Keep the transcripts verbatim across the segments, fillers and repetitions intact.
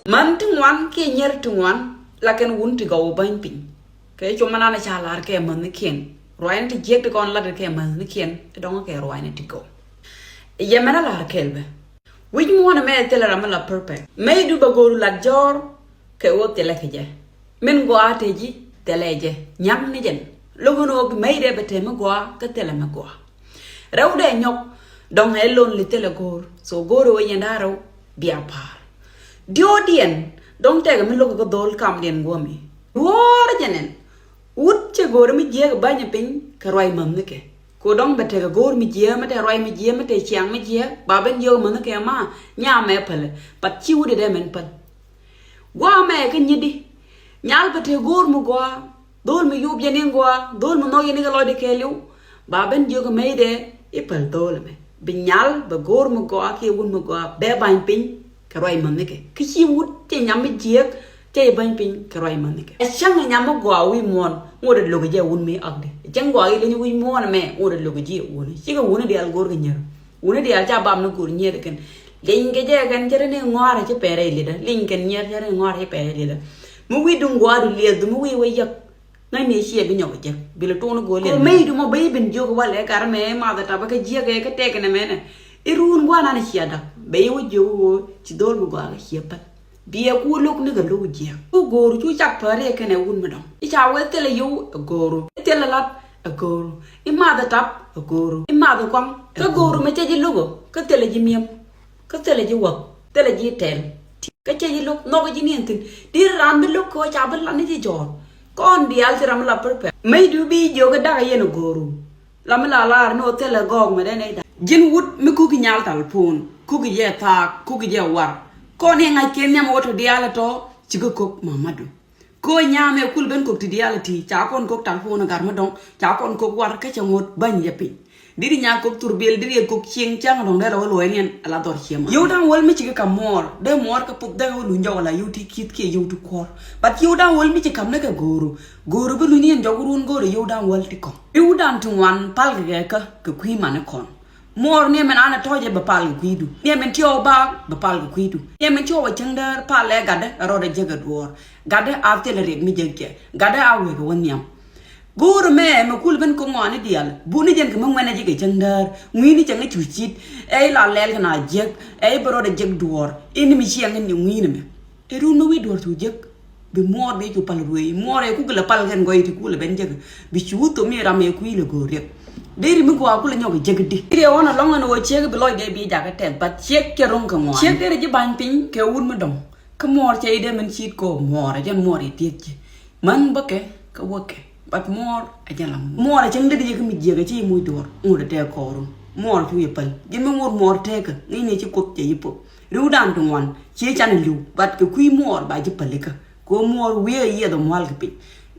Mänh ti ŋuan kiɛ nyier ti ŋuan la kɛn wun ti gɔw bäny piny. Kɛ com man an ca lar kɛ mäthnikiɛn. Ruacni ti jiɛk ti kɔn lat kɛ mäthnikiɛn. Ti dɔŋ kɛ ruacni ti gɔw. Yɛ mɛn a lar kɛl bɛ. Wi̱c muɔ̱ɔ̱n ɛmɛ thilɛ ram mi la perfect. Mëë du bɛ go̱o̱ru lat jɔr kɛ ɣöö thilɛ kɛ jɛ. Min gɔaa te ji̱ thilɛ jɛ. Nyaŋ ni jɛn. Lo̱k ni ɣöö bi mëë dee bɛ te mi gɔaa kä thilɛ mi gɔaa. Rɛw dee nyɔk dɔŋ ɛ lon li thilɛ go̱o̱r. So go̱o̱r ɣöö yɛn da̱a̱ rɛw bia pa̱a̱r. Diɔ̱ɔ̱diɛn dɔ̱ŋ tɛkɛ mi lo̱k kä dho̱l kamdiɛn guɔ̱mi. Duɔ̱ɔ̱r jɛ nɛn. Wut cɛ go̱o̱r mi jiääk bänyɛ piny kɛ ruac mäthnikɛ. Ko dɔ̱ŋ bɛ tekɛ go̱o̱r mi jiääk mi te ruac mi jiääk mi te ciaŋ mi jiääk ba ben jiök mäthnikɛ ma nyamɛ pälɛ. But ci wut dee mɛn päl. Gua̱a̱ mɛ kä nyi̱di. Nyal bɛ tekɛ go̱o̱r mi gɔaa. Dho̱l mi yup yɛn in gɔaa, dho̱l mi nhɔk yɛn in kɛ lɔcdɛ kɛɛliw. Ba ben jiök mɛy dɛ i̱ päl dho̱l ɛmɛ. Bi nyal bɛ go̱o̱r mi gɔaa kiɛ wut mi gɔaa bɛ ba̱ny piny kɛ ruac mäthnikɛ. Kä ci wut cɛ nyam mi jiääk cɛ i̱ bäny piny kɛ ruac mäthnikɛ. Ɛ cäŋ ɛ nyam mi gɔaa wi̱i̱ muɔ̱ɔ̱n ŋot ɛ lo̱k jiɛ wun mi akdi. Ɛ cäŋ gɔaa i̱ leny wi̱i̱ muɔ̱ɔ̱n ɛmɛ ŋot ɛ lo̱k jiɛ wun. Cikɛ wun i̱ diaal go̱o̱r kɛ nyier. Wuni diaal ca bam ni go̱o̱r nyier kɛn. Liny kɛ jɛ kɛn cɛ ri ni ŋɔaarɛ ci pɛrɛ ilitdä. Liny kɛn nyier cɛ ri ni ŋɔaarɛ ci pɛrɛ ilitdä. Mi wi̱i̱ duŋ gua̱a̱r du liɛth du mi wi̱i̱ wä yäk. Ŋäc ni ciɛ bi nyɔk jek. Bi lɛ tuŋ ni go̱o̱r liɛth. Ko mey du mɔ bä i̱ bin jiök walɛ kar mɛ math ɛ tap kä jiäk ɛ kä tɛk nɛ mɛnɛ. I̱ ruun gua̱a̱r nan ciɛ dak. Bɛ i̱ wä jiök wä ci dho̱l mi gua̱a̱r kä ciɛ päl. Biɛ ku lo̱k ni kɛ lo̱k jiɛk. Ku go̱o̱ru cu cak päri kɛnɛ wun mi dɔ̱ŋ. I̱ ca wee thilɛ yio̱w ɛ go̱o̱ru. I̱ thilɛ lat ɛ go̱o̱ru. I̱ math ɛ tap ɛ go̱o̱ru. I̱ math ɛ kuaŋ kä go̱o̱ru mɛ cɛ ji̱ lo̱k ɔ. Kä thilɛ ji̱ mi̱em. Kä thilɛ ji̱ wäk. Thilɛ ji̱ tɛl. Kä cɛ ji̱ lo̱k nhɔk ji̱ niɛn thi̱n. Di̱t raan bi lo̱k kɛ ɔ ca bi lat ni ji̱ jɔ̱ɔ̱r. Kɔn diaal ci ram la pär pɛr. Mec du bi jiök ɛ dak ɛ yɛn ɛ go̱o̱ru. La mi la lar ni ɣöö thilɛ gɔɔk mi dee nɛy da̱ŋ. Ji̱n wut mi kuki nyal thal puun, kuki jɛ thaak, kuki jɛ war. Kɔn i̱ ŋa̱c kiɛn nhiam ɣöö tɔ diaal ɛ tɔ, cikɛ kök mamadu. Kö nyam ɛ kul ben kök ti diaal ɛ ti, ca kɔn kök thal puun ɛ gar mi dɔ̱ŋ, ca kɔn kök war kä cɛ ŋot bäny jɛ piny. Diri nya kök thurbil, diri ɛ kök cieŋ, cäŋ dɔ̱ŋ dee la wä luɔ̱ɔ̱c niɛn, ala dhɔr ciɛ ma. Yio̱w da̱ŋ wäl mi cikɛ ka̱m muɔɔr, dee muɔɔr kɛ puth dee wä luny jɔk ala yio̱w ti ki̱th kiɛ yio̱w ti kuɔ̱r. But yio̱w da̱ŋ wäl mi ci ka̱m ni kɛ go̱o̱ru, go̱o̱ru bi luny niɛn jɔk run go̱o̱ru yio̱w da̱ŋ wäl ti kɔ̱ŋ. Ri̱w da̱ŋ ti ŋuan pal kɛ kɛ kä kɛ kui̱ mani kɔn. Muɔɔr ni ɛmɛn an ɛ tɔ̱ɔ̱cɛ bɛ pal kɛ kui̱du. Ni ɛmɛn tiɔɔk baak bɛ pal kɛ kui̱du. Ni ɛmɛn tiɔɔk ɛ cäŋ däär pal ɛ gatdä ɛ rɔɔdɛ jek ɛ duɔɔr. Gatdä a thilɛ riɛk mi jek jɛ. Gatdä a wek ɛ wä nhiam. Go̱o̱r ɛmɛ ɛmɛ kul ben kä ŋɔaani diaal. Buni jɛn kɛ mi ŋuɛnɛ jɛ kɛ cäŋ däär. Ŋui̱ni cäŋ i̱ cu cit. Ɛ i̱ la lɛl kɛ na jiäk. Ɛ i̱ bɛ rɔɔdɛ jek duɔɔr. Ini mi ciɛŋ in ŋui̱ni mɛ. Ɛ run mi wi̱i̱ duɔ̱ɔ̱r cu jiäk. Bi muɔɔr bi cu pal ruëë. Muɔɔr ɛ kukɛ lɛ pal kɛn gɔy ti kulɛ ben jek. Bi cu wut thom mi ram ɛ kui̱ lɛ go̱o̱r riɛk. Deri mi gɔaa kulɛ nyɔk jek di. Deri ɛ ɣɔn alɔŋ ɛn ɣöö ciek bi lɔcdɛ bi jakä tɛth, but ciek cɛ ro̱ŋ kɛ ŋɔaani. Ciek deri ji̱ ba̱ny piny kɛ wut mi dɔ̱ŋ. Kä muɔɔr cɛ i̱ dee min ci̱i̱t kɔ muɔɔr ɛ jɛn muɔɔr i̱ tieth ji̱. Män bäkɛ kä wäkɛ. But muɔɔr ɛ jɛn la muɔɔr. Muɔɔr ɛ cäŋ deri ji̱ kä mi jiäk ɛ ci i̱ muc duɔ̱ɔ̱r. Ŋot ɛ tɛɛ kɔɔrun. Muɔɔr cu yɛ päl. Ji̱n mi ŋot muɔɔr tɛɛkä. Ŋi̱i̱ni ci Kuoth cɛ yi pop. Ri̱wdan ti ŋuan. Ci can ɛ li̱w. But kɛ kui̱ muɔɔr ba ji̱ pälikä. Kɛ ɣöö muɔɔr wiee yiɛth ɛ mual kɛ piny.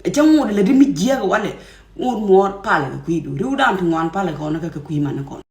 Ɛ cä ŋot lät mi jiääk ɛ walɛ. Ŋot muɔɔr palɛ kɛ kui̱du. Ri̱wdan ti ŋuan palɛ kɔn kä kɛ kui̱ mani kɔn.